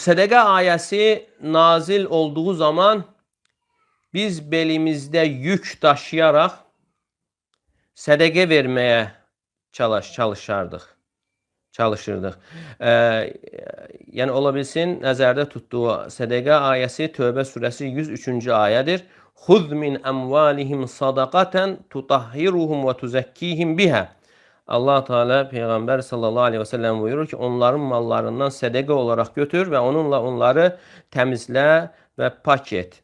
Sədəqə ayəsi nazil olduğu zaman biz belimizdə yük daşıyaraq sədəqə verməyə çalışardıq. Çalışırdıq. Yəni ola bilsin nəzərdə tutduğu sədəqə ayəsi Tövbə surəsi 103-cü ayədir. Xuz min əmvalihim sadaqatan tutahhiruhum və tuzakkihim biha. Allah Teala Peyğəmbər sallallahu aleyhi və səlləm buyurur ki, onların mallarından sədəqə olaraq götür və onunla onları təmizlə və pak et.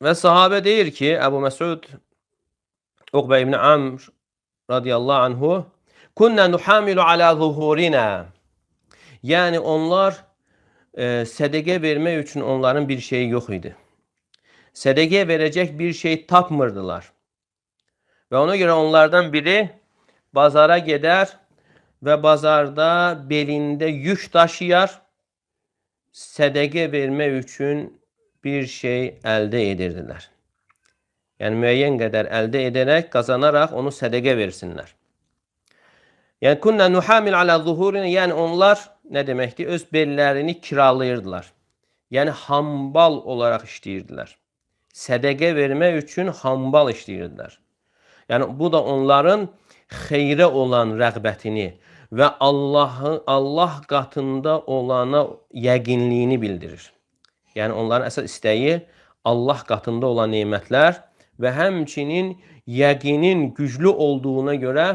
Və sahabə deyir ki, Əbu Məsud Uqbə ibn Amr radiyallahu anhu Kunna nuhamilu ala zuhurina. Yəni onlar sədəqə vermək üçün onların bir şeyi yox idi. Sədəqə verəcək bir şey tapmırdılar. Və ona görə onlardan biri bazara gedər və bazarda belində yük daşıyar, sədəqə vermək üçün bir şey əldə edirdilər. Yəni müəyyən qədər əldə edərək, qazanaraq onu sədəqə versinlər. Yəni kunna nuhamil ala zuhurina, yəni onlar nə deməkdir? Öz bellərini kiralayırdılar. Yəni hambal olaraq işləyirdilər. Sədəqə vermək üçün hambal işləyirdilər. Yəni bu da onların xeyrə olan rəğbətini və Allah qatında olana yəqinliyini bildirir. Yəni onların əsas istəyi Allah qatında olan nemətlər və həmçinin yəqinin güclü olduğuna görə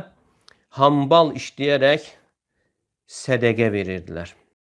hambal işləyərək sədəqə verirdilər.